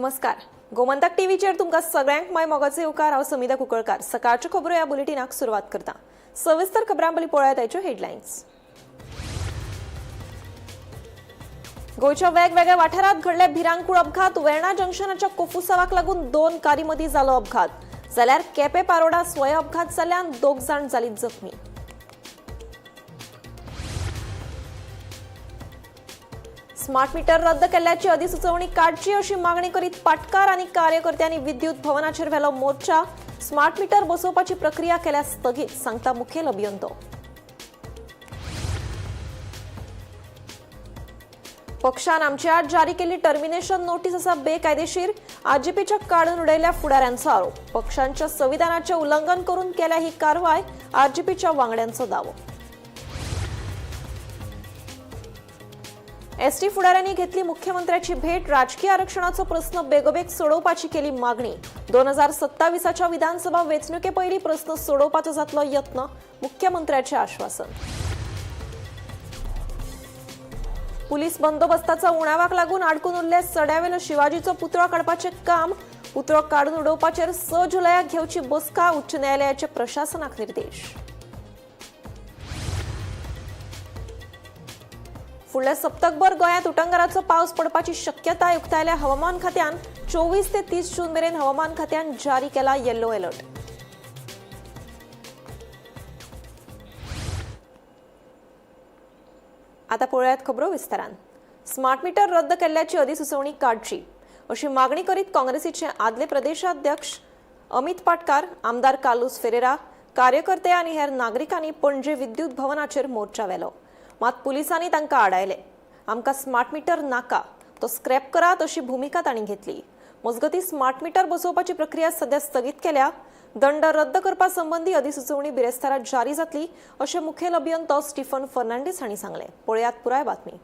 नमस्कार, गोमंतक टीव्हीचेर तुमकां सगळ्यांक माय मोगाचे येवकार. हांव समिता कुंकळकार. सकाळच्यो खबरो ह्या बुलेटिनाक सुरवात करता. सविस्तर खबरां पयलीं पळयात आयच्यो हेडलायन्स. गोंयच्या वेगवेगळ्या वाठारांत घडले भिरांकूळ अपघात. वेर्णा जंक्शनाच्या कोफुसावाक लागून 2 कारी मदीं जालो अपघात, जाल्यार केपें पारोडा स्वय अपघात जाल्ल्यान 2 जाण जाली जखमी. स्मार्ट मीटर रद्द केल्ल्याची अधिसुचोवणी काडची अशी मागणी करीत पाटकार आनी कार्यकर्त्यांनी विद्युत भवनाचेर व्हेलो मोर्चा. स्मार्ट मीटर बसोवपाची प्रक्रिया केल्या स्थगीत, सांगता मुखेल अभियंतो. पक्षान आमचे आड जारी केल्ली टर्मिनेशन नोटीस आसा बेकायदेशीर. आरजीपीच्या काडून उडयल्ल्या फुडाऱ्यांचो आरोप. पक्षांच्या संविधानाचें उल्लंघन करून केल्या ही कारवाय, आरजीपीच्या वांगड्यांचो दावो. एसटी फुडाऱ्यांनी घेतली मुख्यमंत्र्याची भेट. राजकीय आरक्षणाचो प्रस्न बेगोबेग सोडोवपाची केली मागणी. 2027च्या विधानसभा वेंचणुके पयलीं प्रस्न सोडोवपाचो जातलो यत्न, मुख्यमंत्र्याचे आश्वासन. पुलीस बंदोबस्ताचा उणावाक लागून आडकून उरले सड्यावेलो शिवाजीचो पुतळो काडपाचें काम. पुतळो काडून उडोवपाचेर 6 जुलयाक घेवची बसका, उच्च न्यायालयाचे प्रशासनाक निर्देश. फुडल्या सप्तकभर गोंयांत उटंगाराचो पावस पडपाची शक्यताय उक्तायल्या हवामान खात्यान. 24 ते 30 जून मेरेन हवामान खात्यान जारी केला येलो अलर्ट. आता पळोवयात खबरो विस्तारान. स्मार्ट मीटर रद्द केल्ल्याची अधिसुचोवणी काडची अशी मागणी करीत काँग्रेसीचे आदले प्रदेशाध्यक्ष अमित पाटकार, आमदार कार्लुस फेरेरा, कार्यकर्ते आनी हेर नागरिकांनी पणजे विद्युत भवनाचेर मोर्चा व्हेलो. मात पुलिसांनी तांकां आडायले. आमकां स्मार्ट मीटर नाका, तो स्क्रॅप करात अशी भुमिका तांणी घेतली. मजगतीं स्मार्ट मीटर बसोवपाची प्रक्रिया सध्या स्थगीत केल्या. दंड रद्द करपा संबंदी अधिसुचोवणी बिरेस्तारा जारी जातली अशें मुखेल अभियंतो स्टीफन फर्नांडीस हांणी सांगलें. पळयात पुराय बातमी.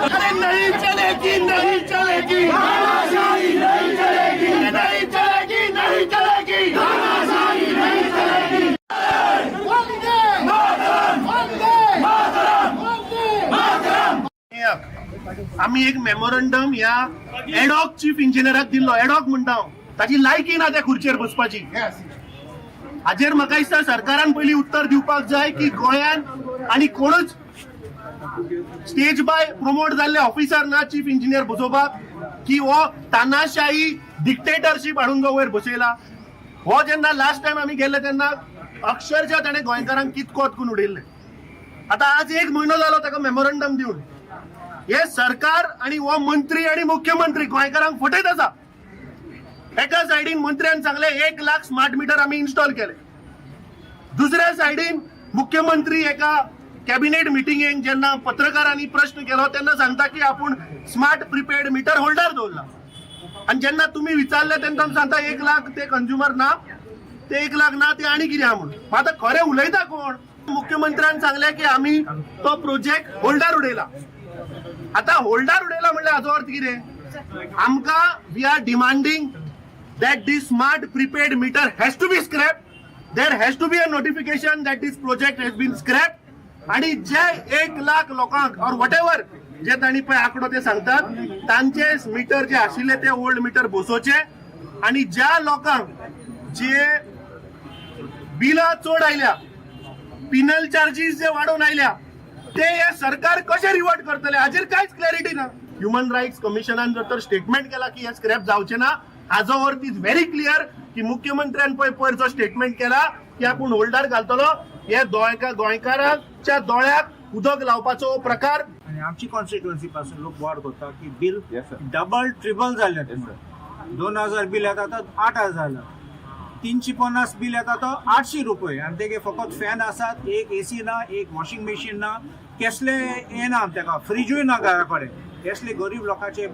अरे नहीं चलेगी, नहीं चलेगी, नहीं चलेगी, नहीं चलेगी, नहीं चलेगी, नहीं चलेगी. आमी एक मेमोरंडम ह्या एडॉक चीफ इंजिनियराक दिल्लो. एडॉक म्हणटा हांव, ताची लायकी ना त्या खुर्चेर बसपाची. हाजेर म्हाका दिसता सरकारान पयलीं उत्तर दिवपाक जाय की गोंयान आनी कोणूच स्टेज बाय प्रमोट जाल्ले ऑफिसर ना चीफ इंजिनियर बसोवपाक, की हो तानाशाही डिक्टेटरशीप हाडून जो वयर बसयला. हो जेन्ना लास्ट टायम आमी गेल्ले तेन्ना अक्षरशः ताणें गोंयकारांक कितकोत करून उडयल्लें. आतां आज 1 म्हयनो जालो ताका मेमोरंडम दिवन. हे सरकार आनी हो मंत्री आनी मुख्यमंत्री गोंयकारांक फटयत आसा. एका सायडीन मंत्र्यान सांगलें 1 लाख स्मार्ट मिटर आमी इन्स्टॉल केले, दुसऱ्या सायडीन मुख्यमंत्री एका कॅबिनेट मिटिंगेक जेन्ना पत्रकारांनी प्रश्न केलो तेन्ना सांगता की आपूण स्मार्ट प्रिपेड मिटर होल्डर दवरला. आनी जेन्ना तुमी विचारले तेन्ना सांगता 1 लाख ते कंज्युमर ना, ते 1 लाख ना, ते आनी कितें आहा म्हणून. आतां खरें उलयता कोण? मुख्यमंत्र्यान सांगलें की आमी तो प्रोजेक्ट होल्डर उडयला. आतां होल्डर उडयला म्हणल्यार हाचो अर्थ कितें? आमकां we are demanding that this smart prepaid meter has to be scrapped. There has to be a notification that this project has been scrapped. आणि जे 1 लाख लोकांक और वटेवर जे तांणी पळय आंकडो ते सांगतात तांचे मिटर जे आशिल्ले ते ओल्ड मिटर बसोवचे आणि ज्या लोकांक जे बिलां चड आयल्या, पिनल चार्जीस जे वाडोवन आयल्या, ते हे सरकार कशें रिवर्ट करतले हाजेर कांयच क्लॅरिटी ना. ह्युमन रायट्स कमिशनान जर तर स्टेटमेंट केला की हे स्क्रॅप जावचे ना, हाजो अर्थ is very clear की मुख्यमंत्र्यान पळय पयर जो स्टेटमेंट केला की आपूण होल्डर घालतलो, हे गोंयकारांच्या दोळ्याक उदक लावपाचो प्रकार. आनी आमची कॉन्स्टिट्युएन्सी पासून लोक बोवाळ करता की बिल डबल ट्रिपल जालें. 2000 बिल येता तो 8000 जालां, 350 बिल येता तो 800 रुपये. आनी तेगे फकत फॅन आसात, एक एसी ना, एक वॉशिंग मशीन ना, केसले हें ना, तेका फ्रिजूय ना घरा कडेन. केसले गरीब लोकांचे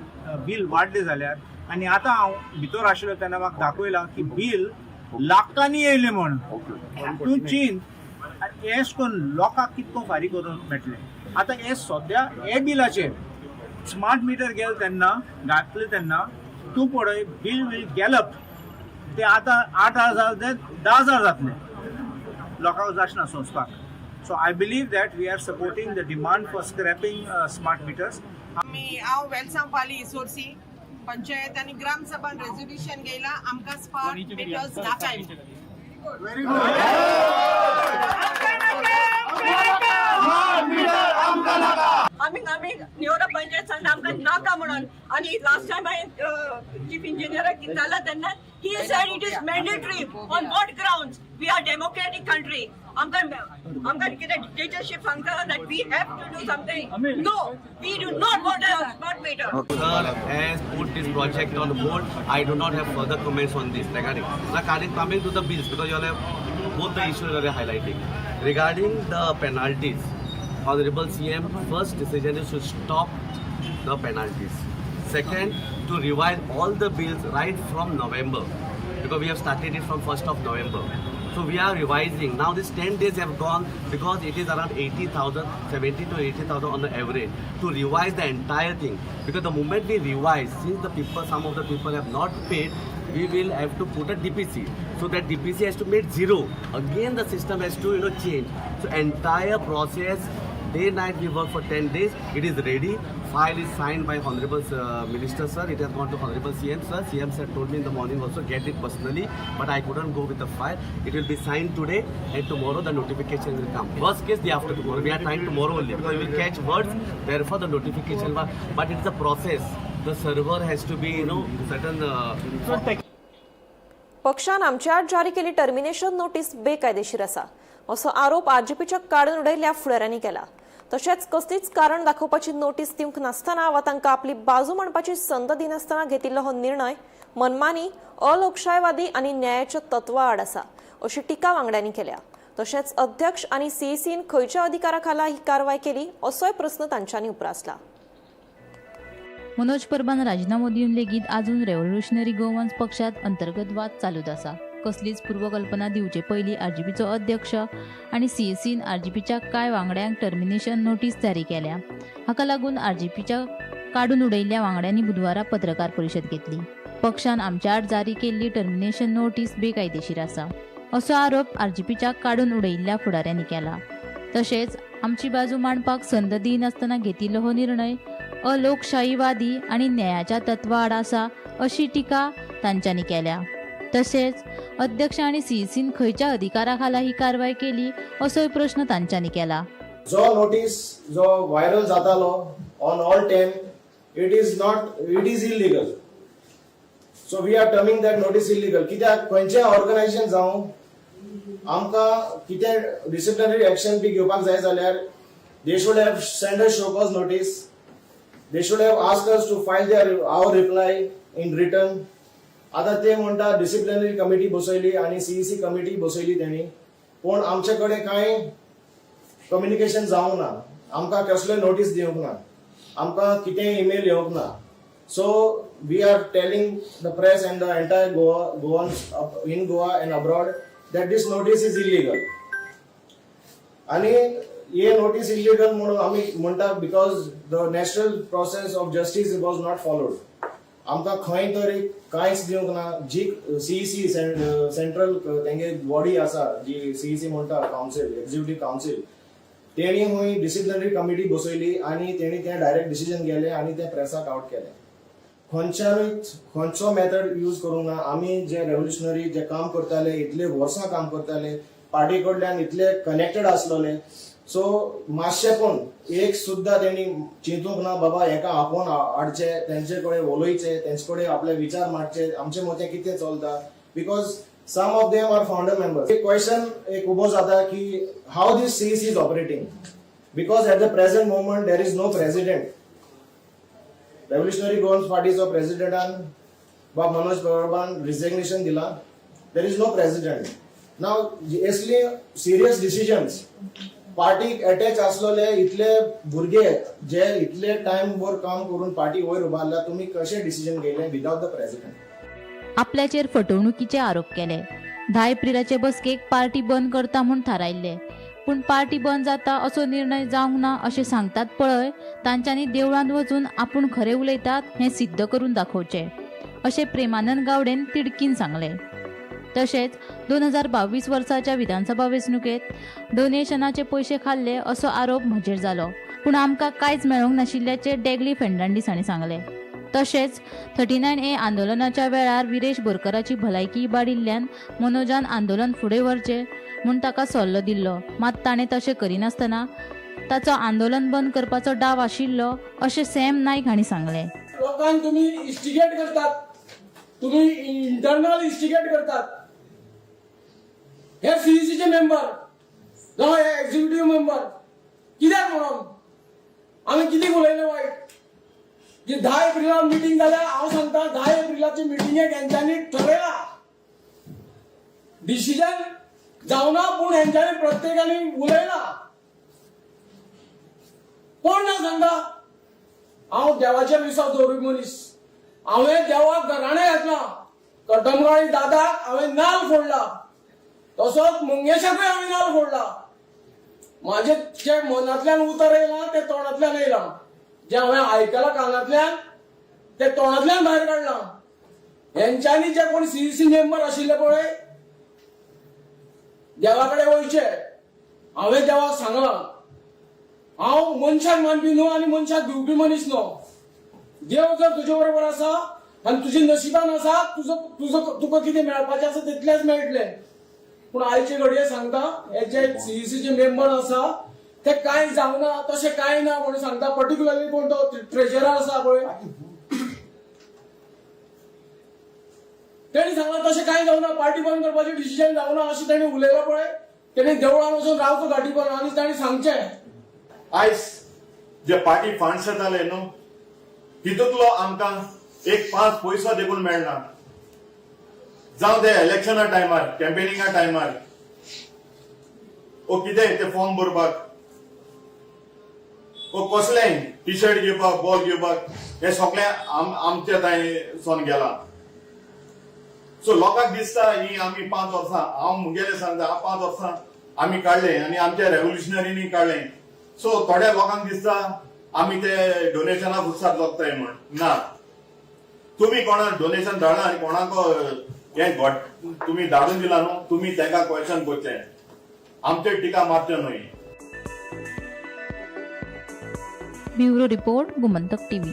बिल वाडले जाल्यार. आनी आतां हांव भितर आशिल्लो तेन्ना म्हाका दाखयलां की बिल लाखांनी येयलें म्हण. तूं चीन एश करून लोकांक कितको फारीक करून मेळटलें. आतां हे सद्या हे बिलाचेर स्मार्ट मिटर गेले तेन्ना घातले तेन्ना तूं पळय बील वील गॅलप. ते आतां 8,000 ते 10,000 जातले, लोकांक जाचना सोंसपाक. So I believe that we are supporting the demand for scrapping smart meters. आमी हांव वेलसांव पाली इसोरसी पंचायत आनी ग्रामसभान रेजोल्युशन घेयला, आमकां स्मार्ट मिटर्स नाकाय. आमी निवडा पंचायत सांगता आमकां नाका म्हणून. आनी लास्ट टायम हांवें चीफ इंजिनियराक विचारला तेन्ना he said it is mandatory. On what grounds? We are democratic country. आमकां कितें डिक्टेटरशीप सांगता that we have to do something? No, we do not want a smart meter. Sir has put this project on hold. I do not have further comments on this regarding. Now, coming to the bills, because you all have both the issues are highlighting. Regarding the penalties, Honorable CM, first decision is to stop the penalties. Second, to revise all the bills right from November, because we have started it from 1st of November. So we are revising. Now these 10 days have gone because it is around 80,000, 70 to 80,000 on the average to revise the entire thing. Because the moment we revise, since the people, some of the people have not paid, we will have to put a DPC. So that DPC has to make zero. Again, the system has to change. So entire process, day night we work for 10 days. It is ready. File is signed by Honorable Minister sir. It has gone to Honorable CM sir. CM sir told me in the morning also get it personally, but I couldn't go with the file. It will be signed today and tomorrow the notification will come. Worst case, day after tomorrow. We are trying tomorrow only because we will catch words. Therefore, the notification. But it's a process. The server has to be certain. पक्षान आमच्या आड जारी केली termination notice बेकायदेशीर आसा असो आरोप आरजीपीच्या काडून उडयल्ल्या फुडाऱ्यांनी केला. तशेंच कसलीच कारण दाखोवपाची नोटीस दिवंक नासतना वा तांकां आपली बाजू मांडपाची संद दिनासतना घेतिल्लो हो निर्णय मनमानी, अलोकशायवादी आनी न्यायाच्या तत्वा आड आसा अशी टिका वांगड्यांनी केल्या. तशेंच अध्यक्ष आनी सीईसीन खंयच्या अधिकारा खाला ही कारवाय केली असोय प्रस्न तांच्यांनी उप्रासला. मनोज परबान राजिनामो दिवन लेगीत आजून रेव्होल्युशनरी गोवन्स पक्षात अंतर्गत वाद चालूच आसा. कसलीच पूर्वकल्पना दिवचे पयलीं आरजीपीचो अध्यक्ष आनी सीईसीन आरजीपीच्या कांय वांगड्यांक टर्मिनेशन नोटीस जारी केल्या. हाका लागून आरजीपीच्या काडून उडयल्ल्या वांगड्यांनी बुधवारा पत्रकार परिशद घेतली. पक्षान आमच्या आड जारी केल्ली टर्मिनेशन नोटीस बेकायदेशीर आसा असो आरोप आरजीपीच्या काडून उडयल्ल्या फुडाऱ्यांनी केला. तशेंच आमची बाजू मांडपाक संद दिनासतना घेतिल्लो हो निर्णय अलोकशाहीवादी आनी न्यायाच्या तत्वा आड आसा अशी टिका तांच्यांनी केल्या. तशेंच अध्यक्ष आनी सीईसीन खंयच्या अधिकारा खाला ही कारवाय केली असोय प्रश्न तांच्यांनी केला. जो नोटीस जो व्हायरल जातालो on all 10, it is not, it is illegal. So we are terming that notice illegal. कित्याक खंयचें ऑर्गनायझेशन जावं, आमकां कितें डिसिप्लिनरी एक्शन बी घेवपाक जाय जाल्यार they should have send a show cause notice, they should have ask us to file their our reply in written. आतां ते म्हणटा डिसिप्लिनरी कमिटी बसयली आनी सीईसी कमिटी बसयली तेणी, पूण आमचे कडेन कांय कम्युनिकेशन जावंक ना. आमकां कसले नोटीस दिवंक ना, आमकां कितें ईमेल येवंक ना. So we are telling the press and the entire Goa, Goan in Goa and abroad that this notice is illegal. आनी हे नोटीस इलिगल म्हणून आमी म्हणटा because the natural process of justice was not followed. आमकां खंय तरी कांयच दिवंक ना. जी सीईसी सेंट्रल तेंगे बॉडी आसा, जी सीईसी म्हणटा, कावन्सील, एक्झिक्युटीव कावन्सील, तेणी खंय डिसिप्लिनरी कमिटी बसयली आनी तेणी तें डायरेक्ट डिसिजन गेले आनी तें प्रेसाक आवट केलें. खंयच्यानूय खंयचो मेथड यूज करूंक ना. आमी जे रेव्होल्युशनरी जे काम करताले, इतले वर्सां काम करताले, पार्टी कडल्यान इतले कनेक्टेड आसलोले, सो मातशें पण एक सुद्दां तेणी चिंतूंक ना, बाबा हेका आपोवन हाडचे, तेंचे कडेन उलोवचे, तेंचे कडेन आपले विचार मांडचे, आमचे मतें कितें चलता, because some of them are founder members. एक क्वेश्चन एक उबो जाता की how this CEC is operating, because at the present moment there is no president. Revolutionary Goans पार्टीचो प्रेसिडेंटान बाब मनोज परबान रिझिग्नेशन दिला. There is no president now. असली सिरियस डिसिजन्स, पार्टीक attach आसलेले इतले भुरगे जे इतले टायम वर काम करून पार्टी वयर उबारल्या, तुमी कशें डिसिजन घेयलें विदाउट the president? आपल्याचेर फटवणुकीचे आरोप केले. 10 एप्रिलाचे बसकेक पार्टी बंद करता म्हूण थारायल्ले. पूण पार्टी बंद जाता असो निर्णय जावंक ना अशें सांगतात पळय, तांच्यांनी देवळांत वचून आपूण खरें उलयतात हें सिद्ध करून दाखोवचें अशें प्रेमानंद गावडेन तिडकीन सांगलें. तशेंच 2022 वर्साच्या विधानसभा वेंचणुकेंत डोनेशनाचे पयशे खाल्ले असो आरोप म्हजेर जालो, पूण आमकां कांयच मेळोंक नाशिल्ल्याचें डेगली फेर्नांडीस हांणी सांगलें. तशेंच 39A आंदोलनाच्या वेळार विरेश बोरकराची भलायकी इबाडिल्ल्यान मनोजान आंदोलन फुडें व्हरचें म्हूण ताका सल्लो दिल्लो, मात ताणें तशें करिनासतना ताचो आंदोलन बंद करपाचो डाव आशिल्लो अशें सॅम नायक हांणी सांगलें. लोकांक तुमी इन्स्टिगेट करतात, तुमी इंटरनल इन्स्टिगेट करतात. हे सीईसीचे मेंबर जावं हे एक्झिक्युटीव मेंबर कित्याक म्हणून आमी कितें उलयलें वायट की 10 एप्रिलाक मिटींग जाल्या. हांव सांगता, 10 एप्रिलाची मिटिंगेक हेंच्यांनी ठरयला, डिसिजन जावना, पूण हेंच्यांनी प्रत्येकानी उलयला. कोण ना सांगता. हांव देवाचेर विश्वास दवरपी मनीस. हांवें देवाक घराणें घातलां, कटमगाळी दादाक हांवें नाल फोडला, तसोच मंगेशाकूय हांवें नाल फोडला. माझे जे मनांतल्यान उतर येयलां तें तोंडांतल्यान येयलां, जें हांवें आयकलां कानांतल्यान तें तोंडांतल्यान भायर काडलां. हेंच्यांनी जे कोण सीईसी मेंबर आशिल्ले पळय, देवा कडेन वयचे. हांवें देवाक सांगलां, हांव मनशाक मानपी न्हू आनी मनशाक भिवपी मनीस न्हू. देव जर तुजे बरोबर आसा आनी तुजी नशिबान आसा, तुजो तुजो तुका कितें मेळपाचें आसा तितलेंच मेळटलें. पूण आयचे घडये सांगता, हे जे सीईसीचे मेंबर आसा ते कांय जावना, तशें कांय ना म्हणून सांगता. पर्टिक्युलरली कोण तो ट्रेजरर आसा पळय, तेणी सांगलां तशें कांय जावना, पार्टी बंद करपाचें डिसिजन जावना अशें तेणी उलयलां पळय. तेणी देवळान वचून रावचो गाठी पण आनी ताणी सांगचें. आयज जे पार्टी फंड्स येताले न्हू, तितूंतलो आमकां एक 5 पयसो देखून मेळना. जावं ते इलेक्शना टायमार, कॅम्पेनिंगा टायमार, ओ कितें ते फॉर्म भरपाक, ओ कसलेंय टी शर्ट घेवपाक, बॉल घेवपाक, हे सगळें आमच्या थंय सोन गेला. सो लोकांक दिसता ही आमी 5 वर्सां, हांव मुगेलें सांगता, हांव 5 वर्सां आमी काडले आनी आमच्या रेव्होल्युशनरीनी काडले. सो थोड्या लोकांक दिसता आमी ते डोनेशनाक उत्साह जगताय म्हण. ना, तुमी कोणाक डोनेशन धाडला आनी कोणाक हें घट तुमी धाडून दिला न्हू, तुमी तांकां क्वेश्चन करचें, आमचेर टिका मारचें न्हय. Bureau report, Gomantak TV.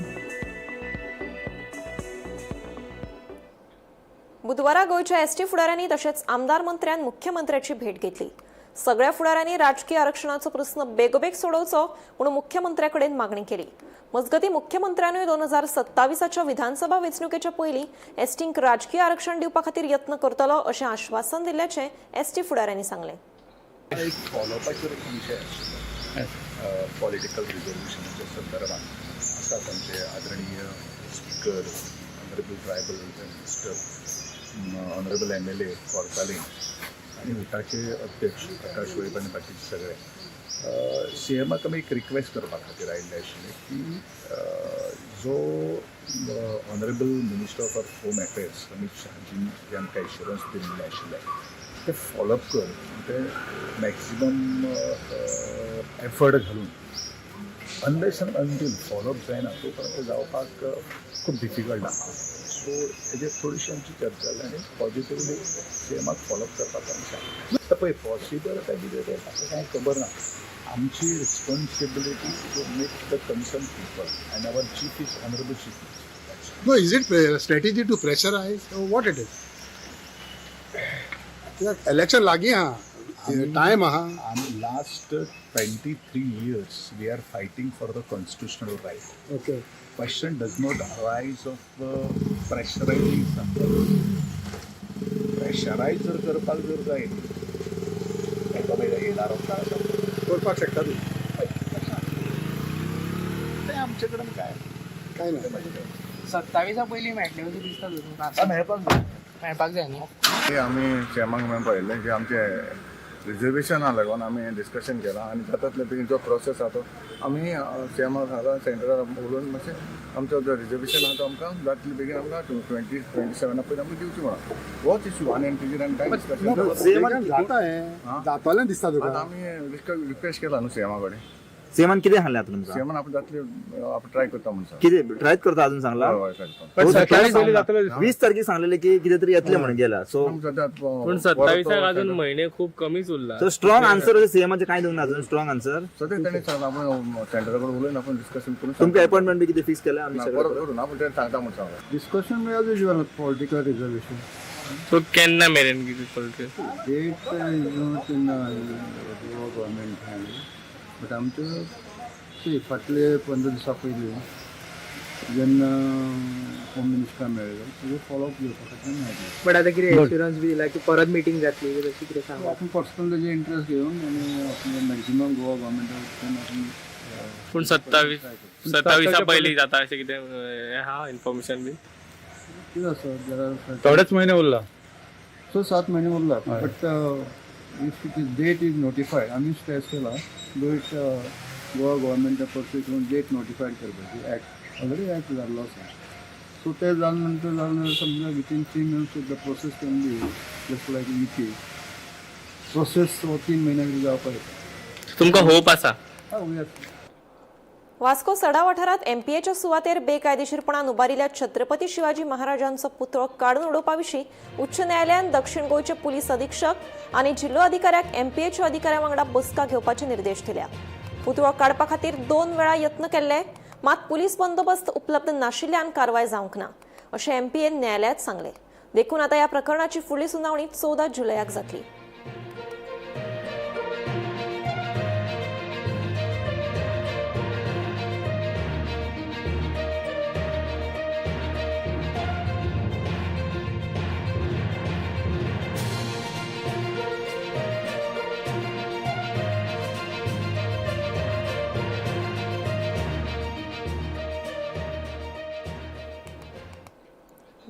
बुधवारा गोंयच्या एसटी फुडाऱ्यांनी तशेंच आमदार मंत्र्यान मुख्यमंत्र्याची भेट घेतली. सगळ्या फुडाऱ्यांनी राजकीय आरक्षणाचो प्रस्न बेगोबेग सोडोवचो म्हणून मुख्यमंत्र्या कडेन मागणी केली. मजगतीं, मुख्यमंत्र्यानूय 2027च्या विधानसभा वेंचणुकेच्या पयलीं एसटींक राजकीय आरक्षण दिवपा खातीर यत्न करतलो अशें आश्वासन दिल्ल्याचें एसटी फुडाऱ्यांनी सांगलें. एक फॉलोअपाचेर एक विशय आशिल्लो पॉलिटिकल रिजोल्युशनाच्या संदर्भात आसात आमचे आदरणीय speaker, honourable tribal minister, honourable MLA Cortalim आनी उटाचे अध्यक्ष प्रकाश वेळीप आनी बाकीचे सगळे. सी एमाक आमी एक रिक्वेस्ट करपा खातीर आयिल्ले आशिल्ले की जो honourable minister for home affairs Amit शहाजीन जे आमकां एश्युरन्स दिल्लें आशिल्लें ते फॉलोअप कर, ते मॅक्झिमम एफर्ट घालून. अनलेस आनी अंटील फॉलोअप जायना तो पर्यंत जावपाक खूब डिफिकल्ट आहा. सो हेजेर थोडीशी आमची चर्चा जाली आनी पॉझिटिवली सी एमाक फॉलोअप करपाक आमी सांगलें. आतां पळय, पॉसिबल काय कितें तें म्हाका कांय खबर ना. आमची responsibility to meet the concern people and our chief is honourable chief. No, is it strategy to pressurize or what it is? कित्याक इलेक्शन लागीं आहा, टायम आहा. आमी last 23 years we are fighting for the constitutional right. Question does not arise of pressurizing somebody. Pressurize जर करपाक जर जायत, एकामेका येणार काळ. करपाक शकता तूं. तें आमचे कडेन काय काय ना. 27 पयलीं मेळटलें अशें दिसता तुका? हा, मेळपाक जाय. मेळपाक जाय न्हू? हे आमी सीएमाक मेळपाक आयिल्ले की आमचे रिजर्वेशना लागून आमी डिस्कशन केलां आनी जाता तितले बेगीन जो प्रोसेस आहा तो आमी सीएमाक सांगला, सेंट्रलाक उलोवन मातशें आमचो जो रिजर्वेशन आहा तो आमकां जातले बेगीन, आमकां 2027 पयलीं आमकां दिवची म्हणून. होच इशू आनी तेजेर आनी कांय डिस्कशन जाता हें, जातलें दिसता तुका? आतां आमी रिक्वेस्ट केला न्हू सीएमा कडेन. सीएमान कितें सांगलें आतां तुमकां? सीएमान आपण जातले, आपण ट्राय करता म्हणून सांगला. कितें ट्रायच करता अजून सांगला? हय, ट्राय करता. 20 तारखेक सांगलेले की कितें तरी येतलें म्हणून गेला, सो पूण 27 अजून म्हयने खूब कमीच उरला. सो स्ट्रॉंग आन्सर सीएमाचे काय दिवंक ना अजून स्ट्रॉंग आन्सर? सध्या ताणें सांगला, आपण सेंटरा कडेन उलोवन आपण डिस्कशन करून. तुमकां अपॉइंटमेंट बी कितें फिक्स केल्या आमी? परत करून आपण ताणें सांगता म्हणून सांगला. Discussion as usual, political resolution. So केन्ना मेरेन कितें political Date is not in Goa government hand, but आमचं सी फाटले 15 दिसां पयलीं जेन्ना होम मिनिस्टर मेळ्ळो, तेजो फॉलोअप घेवपा खातीर मेळ्ळें. बट आतां कितें एश्युरन्स बी दिला की परत मिटींग जातली बी तशी कितें सांगला? आपण पर्सनल तेजे इंट्रस्ट घेवन आनी आपले मॅक्झिमम गोवा गव्हर्मेंटा वटेन आपण पूण 27 पयलीं जाता अशें कितें हें आहा इन्फॉर्मेशन बी? कितें आसा जरा थोडेच म्हयने उरला. 6-7 म्हयने उरला, but if it is date is notified, आमी स्ट्रेस केला दो it Goa गव्हर्मेंटा परसे करून डेट नोटिफायड करपाची. एक्ट ऑलरेडी एक्ट जाल्लो आसा, सो ते जाले नंतर जालें समजा within 3 months the process can be just like UK process, हो 3 म्हयन्या भितर जावपाक येता. तुमकां होप आसा? हय, we are. Vasco सडा वाठारांत एमपीएच्या सुवातेर बेकायदेशीरपणान उबारिल्ल्या छत्रपती शिवाजी महाराजांचो पुतळो काडून उडोवपा विशीं उच्च न्यायालयान दक्षिण गोंयचे पुलीस अधीक्षक आनी जिल्लो अधिकाऱ्याक एमपीएच्या अधिकाऱ्या वांगडा बसका घेवपाचे निर्देश दिल्या. पुतळो काडपा खातीर 2 वेळा यत्न केल्ले, मात पुलीस बंदोबस्त उपलब्ध नाशिल्ल्यान कारवाय जावंक ना अशें एमपीएन न्यायालयात सांगलें. देखून आतां ह्या प्रकरणाची फुडली सुनावणी 14 जुलयाक जातली.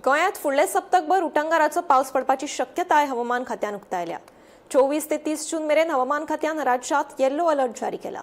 गोंयांत फुडले सप्तकभर उटंगाराचो पावस पडपाची शक्यताय हवामान खात्यान उक्तायल्या. 24 ते 30 जून मेरेन हवामान खात्यान राज्यात येल्लो अलर्ट जारी केला.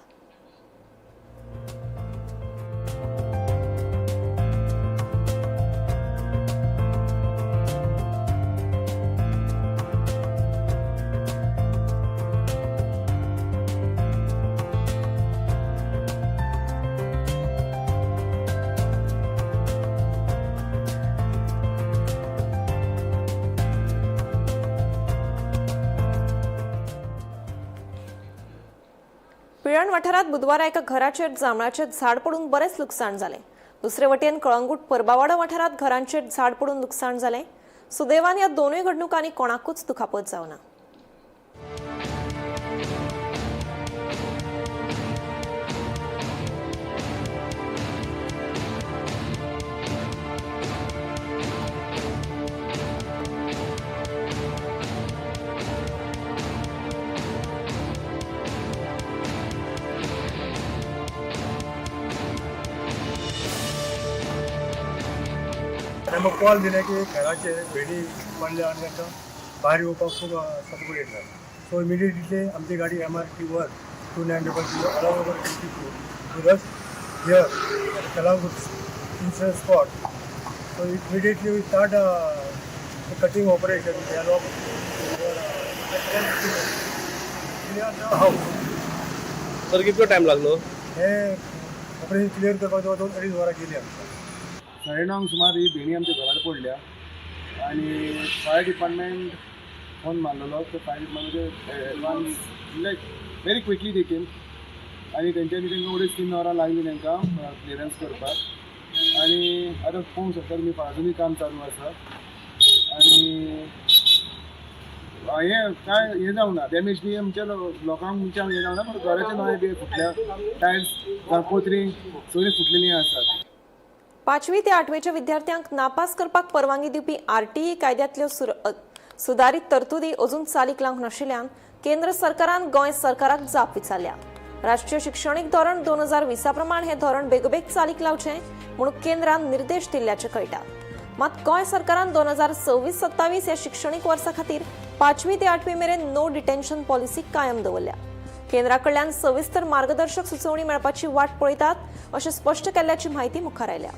पिळर्ण वाठारात बुधवारा एका घराचेर जांबळाचें झाड पडून बरेंच लुकसाण जालें. दुसरे वटेन कळंगूट परबावाडो वाठारात घरांचेर झाड पडून लुकसाण जालें. सुदैवान ह्या दोनूय घडणुकांनी कोणाकूच दुखापत जावना. आमकां कॉल दिले की घराचेर भेणी पडल्या आनी तांकां भायर येवपाक खूब सफोकेट जालें. सो इमिडिएटली आमची गाडी MRT 1 2900 along over 52 to rush here at Calangute incident spot. So immediately we start cutting operation along clear the house. Sir, कितलो टायम लागलो? हे ऑपरेशन क्लियर करपाक जवळ 2-2.5 वरां गेली आमकां. 9:30 सुमार ही भेणी आमच्या घरार पडल्या आनी फायर डिपार्टमेंट फोन मारलेलो. तो fire department advance like very quickly they came आनी तेंच्यांनी तांकां 2.5-3 वरां लागली तांकां क्लियरन्स करपाक. आनी आतां पळोवंक शकता तुमी, अजुनूय काम चालू आसा आनी हें कांय हें जावना, डॅमेज बी आमच्या लोकांक आमच्या हें जावना, पूण घराचे नळे बी फुटल्या, टायल्स पत्रीं सगळीं फुटलेलीं आसात. 5वी ते 8वेच्या विद्यार्थ्यांक नापास करपाक परवानगी दिवपी आरटीई कायद्यांतल्यो सुदारीत तरतुदी अजून चालीक लावंक नाशिल्ल्यान केंद्र सरकारान गोंय सरकाराक जाप विचारल्या. राष्ट्रीय शिक्षणीक धोरण 2020 प्रमाण हें धोरण बेगोबेग चालीक लावचें म्हूण केंद्रान निर्देश दिल्ल्याचें कळटा. मात गोंय सरकारान 2026-27 ह्या शिक्षणीक वर्सा खातीर 5वी ते 8वी मेरेन नो डिटेन्शन पॉलिसी कायम दवरल्या. केंद्रा कडल्यान सविस्तर मार्गदर्शक सुचोवणी मेळपाची वाट पळयतात अशें स्पश्ट केल्ल्याची म्हायती मुखार आयल्या.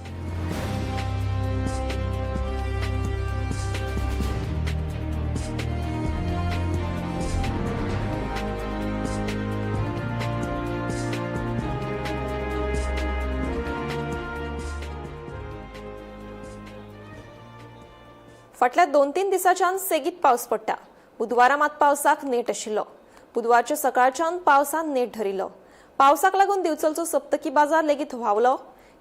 फाटल्या 2-3 दिसांच्यान सेगीत पावस पडटा. बुधवारा मात पावसाक नेट आशिल्लो. बुधवारच्या सकाळच्यान पावसान नेट धरिल्लो. पावसाक लागून दिवचलचो सप्तकी बाजार लेगीत व्हांवलो.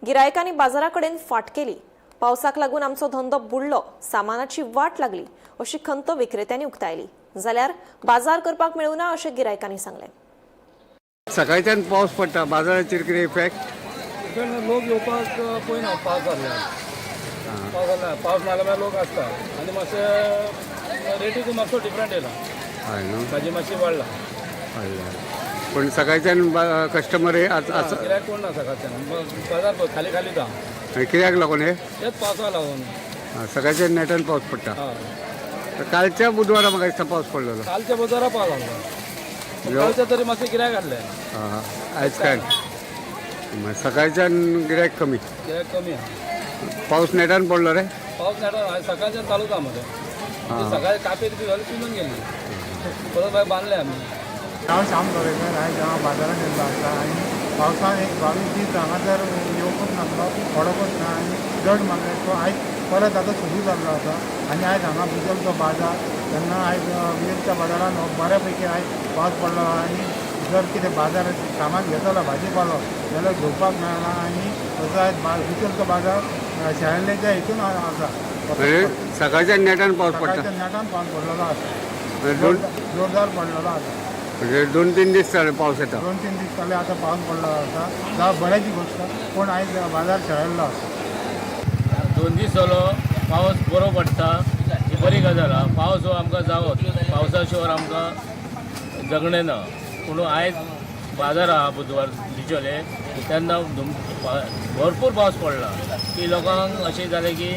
गिरायकांनी बाजारा कडेन फाट केली. पावसाक लागून आमचो धंदो बुडलो, सामानाची वाट लागली अशी खंत विक्रेत्यांनी उक्तायली. जाल्यार बाजार करपाक मेळूना अशें गिरायकांनी सांगलें. सकाळच्यान पावस पडटा, बाजाराचेर कितें इफेक्ट? लोक येवपाक पळयना, पावस जाल्ल्यान पावस नाल्यार लोक आसता आनी मातशें रेटीक मातसो डिफरंट येयला, भाजी मातशी वाडला. पूण सकाळच्यान कस्टमर गिरायक कोण ना सकाळच्यान, बाजार खाली खाली जा. कित्याक लागून हे? तेच पावसा लागून. सकाळच्या नेटान पावस पडटा. कालच्या बुधवारा म्हाका दिसता पावस पडलेलो. कालच्या बुधवारा पावस आसलो, कालच्या तरी मातशें गिरायक आहलें. आयज काय सकाळच्यान गिरायक कमी. गिरायक कमी आहा. पावस नेटान पडलो रे? पावस नेटान सकाळच्यान चालूच आहा मरे. सकाळी कापेर बी घालून पिंजून गेली, परत मागीर बांदले आमी. हांव श्याम गोवेकर. आयज हांव बाजारान येयल्लो आसा आनी पावसान एक 22 दीस हांगासर येवकूच नासलो, पडोकूच ना आनी जड मारलें. सो आयज परत आतां सुरू जाल्लो आसा आनी आयज हांगा बिजलचो बाजार, तेन्ना आयज बिजलच्या बाजारान बऱ्या पैकी आयज पावस पडलो आनी जर कितें बाजारात सामान घेतलो भाजी पालो जाल्यार घेवपाक मेळना आनी तसो आयज बिजलचो बाजार शाळेच्या हितून आसा. सकाळच्या नेटान पावस पडटा. सकाळच्या नेटान पावस पडलेलो आसा, जोरदार पडलेलो आसा. म्हणजे 2-3 दीस जाले पावस येता. 2-3 दीस जाले आतां पावस पडलेलो आसा. जावं बऱ्याची गोश्ट, पूण आयज बाजार शेळेल्लो आसा. 2 दीस जालो पावस बरो पडटा, ही बरी गजाल आहा. पावस हो आमकां जावोच, पावसा शिवाय आमकां जगणें ना. पूण आयज बाजार आहा बुधवार बिचोले, तेन्ना भरपूर पावस पडला की लोकांक अशें जालें की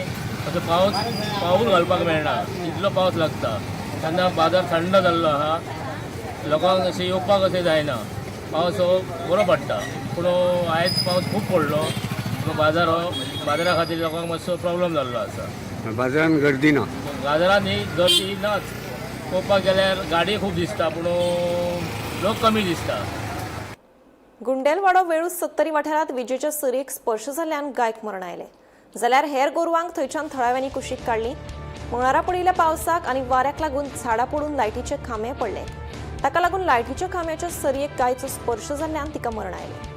असो पावस पावूल घालपाक मेळना, इतलो पावस लागता. तेन्ना बाजार थंड जाल्लो आहा, लोकांक अशें येवपाक अशें जायना. पावस हो बरो पडटा, पूण आयज पावस खूब पडलो, पूण बाजार हो बाजारा खातीर लोकांक मातसो प्रॉब्लम जाल्लो आसा. बाजारान गर्दी ना? बाजारान ही गर्दी नाच, पळोवपाक गेल्यार गाडी खूब दिसता पूण लोक कमी दिसता. गुंडेलवाडो वेळूस सत्तरी वाठारांत विजेच्या सरयेक स्पर्श जाल्ल्यान गायक मरण आयलें. जाल्यार हेर गोरवांक थंयच्यान थळाव्यांनी कुशीक काडली. मंगळारा पडिल्ल्या पावसाक आनी वाऱ्याक लागून झाडां पडून लायटीचे खांबे पडले. ताका लागून लायटीच्या खांब्याच्या सरयेक गायचो स्पर्श जाल्ल्यान तिका मरण आयलें.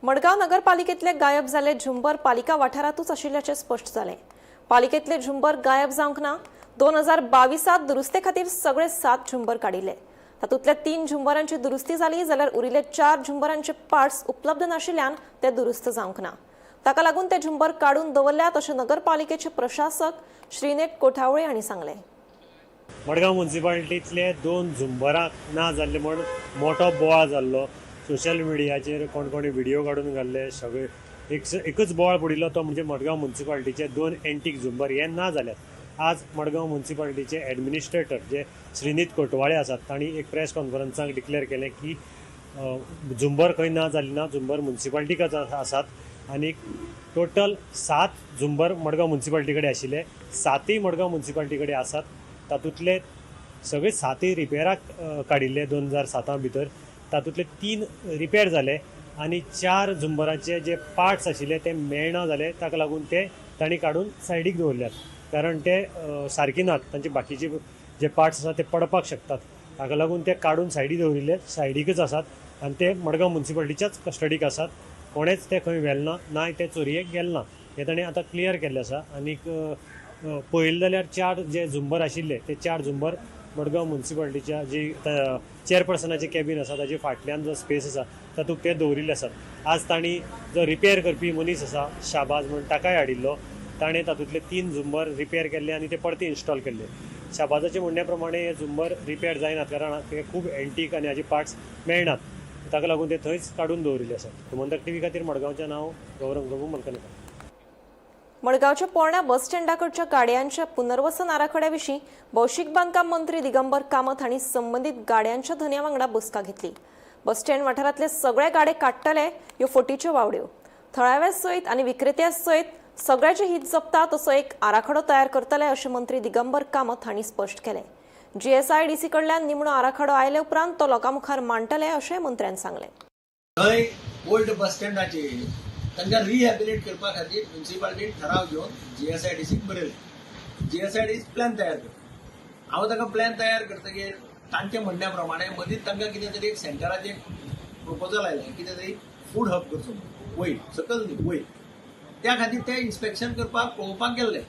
मडगांव नगरपालिकेतले गायब जाल्ले झुंबर पालिका वाठारांतूच आशिल्ल्याचें स्पश्ट जालें. पालिकेतले झुंबर गायब जावंक ना. 2022 दुरुस्ते खातीर सगळे 7 झुंबर काडिल्ले. तातूंतल्या 3 झुंबरांची दुरुस्ती जाली, जाल्यार उरिल्ले 4 झुंबरांचे पार्ट्स उपलब्ध नाशिल्ल्यान ते दुरुस्त जावंक ना. ताका लागून ते झुंबर काडून दवरल्यात अशें नगरपालिकेचे प्रशासक श्रीनेट कोठावळे हांणी सांगलें. मडगांव म्युनिसिपालिटींतले 2 झुंबरां ना जाल्ले म्हूण मोठो बोवाळ जाल्लो. सोशल मिडियाचेर कोण कोणी व्हिडिओ काडून घाल्ले. सगळे एकच बोवाळ पडिल्लो तो म्हणजे मडगांव म्युनिसिपालिटीचे 2 एंटीक झुंबर हे ना जाल्यात. आज मडगांव म्युनिसिपालिटीचे एडमिनिस्ट्रेटर जे श्रीनीत कोटवाळे आसात तांणी एक प्रेस कॉन्फरन्साक डिक्लेअर केलें की झुंबर खंय ना जाली ना, झुंबर म्युनिसिपालिटीकच आसात आनी टोटल 7 झुंबर मडगांव म्युनिसिपालिटी कडेन आशिल्ले, 7 मडगांव म्युनिसिपालिटी कडेन आसात. तातूंतले सगळे 7 रिपेराक काडिल्ले 2007 भितर. तातूंतले 3 रिपेर जाले आनी 4 झुंबराचे जे पार्ट्स आशिल्ले ते मेळना जाले, ताका लागून ते तांणी काडून सायडीक दवरल्यात, कारण ते सारके नात, तांचे बाकीचे जे पार्ट्स आसात ते पडपाक शकतात, ताका लागून ते काडून सायडीक दवरिल्ले, सायडीकच आसात आनी ते मडगांव म्युनिसिपालिटीच्याच कस्टडीक आसात. कोणेच ते खंय व्हेल ना, ना ते चोरयेक गेले ना, हें ताणें आतां क्लियर केल्लें आसा. आनीक पळयलें जाल्यार 4 जे झुंबर आशिल्ले ते 4 झुंबर मडगांव म्युनिसिपालिटीच्या जी चेअरपर्सनाचे कॅबीन आसा ताजे फाटल्यान जो स्पेस आसा तातूंत ते दवरिल्ले आसात. आज तांणी जो रिपेर करपी मनीस आसा शाबाज म्हूण ताकाय हाडिल्लो, ताणें तातूंतले 3 झुंबर रिपेर केल्ले आनी ते परते इन्स्टॉल केल्ले. शाबाजाचे म्हणण्या प्रमाणे हे झुंबर रिपेर जायनात, कारण ते खूब एंटीक आनी हाजे पार्ट्स मेळनात. ताका लागून ते थंयच काडून दवरिल्ले आसात. गोमंतक टीव्ही खातीर मडगांवचें नांव गौरंग प्रभू मलकनेकर. मडगांवच्या पोरण्या बस स्टँडाकडच्या गाडयांच्या पुनर्वसन आराखड्या विशीं भौशीक बांदकाम मंत्री दिगंबर कामत हांणी संबंदीत गाड्यांच्या धनया वांगडा बसका घेतली. बस स्टँड वाठारांतले सगळे गाडे काडटले ह्यो फटीच्यो वावड्यो. थळाव्या सयत आनी विक्रेत्या सयत सगळ्याचे हित जपता तसो एक आराखडो तयार करतले अशें मंत्री दिगंबर कामत हांणी स्पश्ट केलें. जीएसआयडीसी कडल्यान निमणो आराखडो आयले उपरांत तो लोकां मुखार मांडटले अशें मंत्र्यान सांगलें. थंय ओल्ड बस स्टँडाचेर तांकां रिहॅबिलिट करपा खातीर म्युनिसिपालिटीन ठराव घेवन जीएसआयडीसीक बरयलें. जीएसआयडीसी प्लॅन तयार करता. हांव ताका प्लॅन तयार करतकीर तांच्या म्हणण्या प्रमाणे मदींच तांकां कितें तरी एक सेंटराचें प्रपोजल आयलें, कितें तरी फूड हब करचो म्हणून वयर सकयल न्ही वयर. त्या खातीर ते इन्स्पेक्शन करपाक पळोवपाक गेल्ले.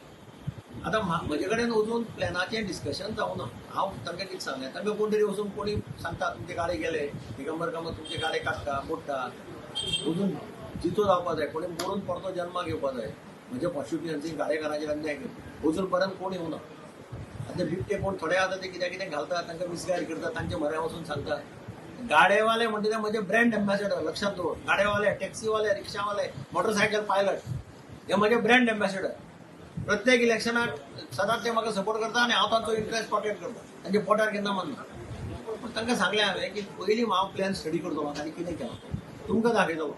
आतां म्हजे कडेन वचून प्लॅनाचें डिस्कशन जावना. हांव तांकां कितें सांगलें, तांकां कोण तरी वचून कोणी सांगता तुमचे गाडे गेले, दिगंबर कामत तुमचे गाडे काडटा मोडटा, वचून जितो जावपा जाय, कोणी मरून परतो जन्माक येवपा जाय. म्हज्या कॉन्स्टिट्युएन्सी गाडेकारांचेर अन्याय करता, अजून पर्यंत कोण येवना. आतां बिबटे कोण थोडे आतां ते कित्याक कितें घालता, तांकां मिसगायड करता, तांच्या म्हऱ्या वचून सांगता. गाडेवाले म्हणटा ते म्हजे ब्रँड एम्बॅसेडर, लक्षात दवर. गाडेवाले, टॅक्सीवाले, रिक्षावाले, मोटरसायकल पायलट हे म्हजे ब्रँड एम्बॅसेडर. प्रत्येक इलेक्शनाक सदांच ते म्हाका सपोर्ट करता आनी हांव तांचो इंट्रस्ट प्रोटेक्ट करता, तांच्या पोटार केन्ना मारना. पूण तांकां सांगलें हांवें की पयलीं हांव प्लॅन स्टडी करतलो आनी कितें केलां तुमकां दाखयतलो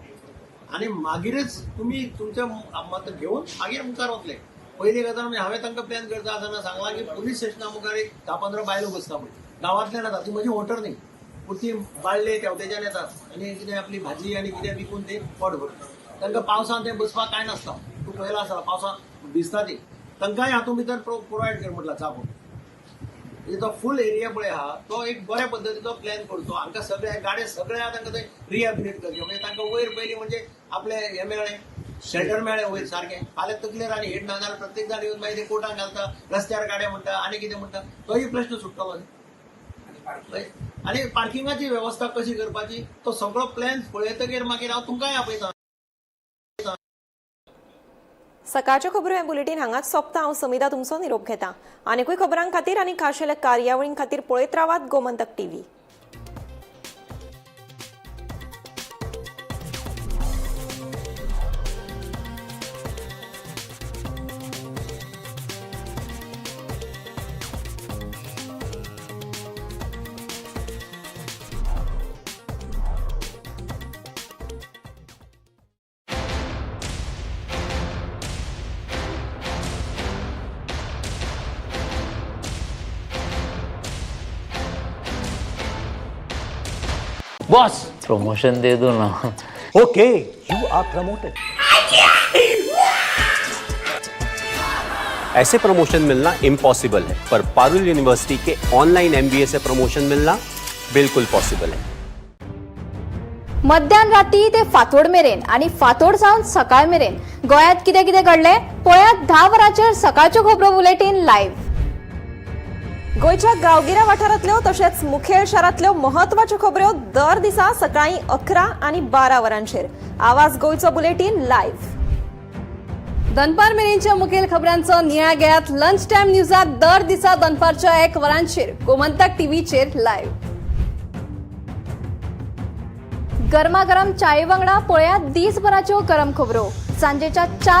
आनी मागीरच तुमी तुमचें मत घेवन मागीर मुखार वतले. पयली गजाल म्हणजे हांवें तांकां प्लॅन करता आसतना सांगलां की पुलीस स्टेशना मुखार एक 10-15 बायलो बसता पळय, गांवांतल्यान येता, ती म्हजी वोटर न्ही, पूण ती बाळ्ळे तेवटेच्यान येतात आनी कितें आपली भाजी आनी कितें विकून ते पोट भरता. तांकां पावसांत तें बसपाक कांय नासता, तूं पळयलां आसता पावसांत भिजता ती, तांकांय हातूंत भितर प्रोवायड कर म्हटलां चाप. म्हणजे तो फूल एरिया पळय आहा तो एक बऱ्या पद्दतीचो प्लॅन करचो. हांकां सगळे गाडे सगळे आहा तांकां ते रिहॅबिलिट करचे, म्हणजे तांकां वयर पयलीं म्हणजे आपलें हें मेळ्ळें, शेल्टर मेळ्ळें वयर सारकें. फाल्यां तकलेर आनी हेड ना जाल्यार प्रत्येक जाण येवन मागीर ते कोर्टान घालता, रस्त्यार गाडे म्हणटा आनी कितें म्हणटा, तोय प्रश्न सुट्टलो. आनी पार्किंगाची वेवस्था कशी करपाची तो सगळो प्लॅन पळयतकीर मागीर हांव तुमकांय आपयता. सकाळच्यो खबरो हें बुलेटीन हांगाच सोंपता. हांव समिधा तुमचो निरोप घेता. आनीकूय खबरां खातीर आनी खाशेल्या कार्यावळीं खातीर पळयत रावात गोमंतक टीव्ही. बॉस प्रमोशन दे दो ना. Okay, you are promoted. ऐसे प्रमोशन मिलना इम्पॉसिबल है, पर पारुल यूनिवर्सिटी के ऑनलाइन एमबीए से प्रमोशन मिलना बिल्कुल पॉसिबल है. मध्यान राती ते फांतोड मेरेन आनी फांतोड सावन सकाळ मेरेन गोंयांत कितें कितें घडलें पळयात 10 वरांचेर सकाळच्यो खबरो बुलेटीन लायव्ह. गोंयच्या गांवगिऱ्या वाठारांतल्यो तशेंच मुखेल शारांतल्यो म्हत्वाच्यो खबऱ्यो दर दिसा सकाळीं 11 आनी 12 वरांचेर आवाज गोंयचो बुलेटीन लायव्ह. दनपार मेरेनच्या मुखेल खबरांचो नियाळ घेयात लंच टायम न्यूजात दर दिसा दनपारच्या 1 वरांचेर गोमंतक टीव्हीचेर लायव्ह. गरमागरम चाये वांगडा पळयात दीसभराच्यो गरम खबरो सांजेच्या 4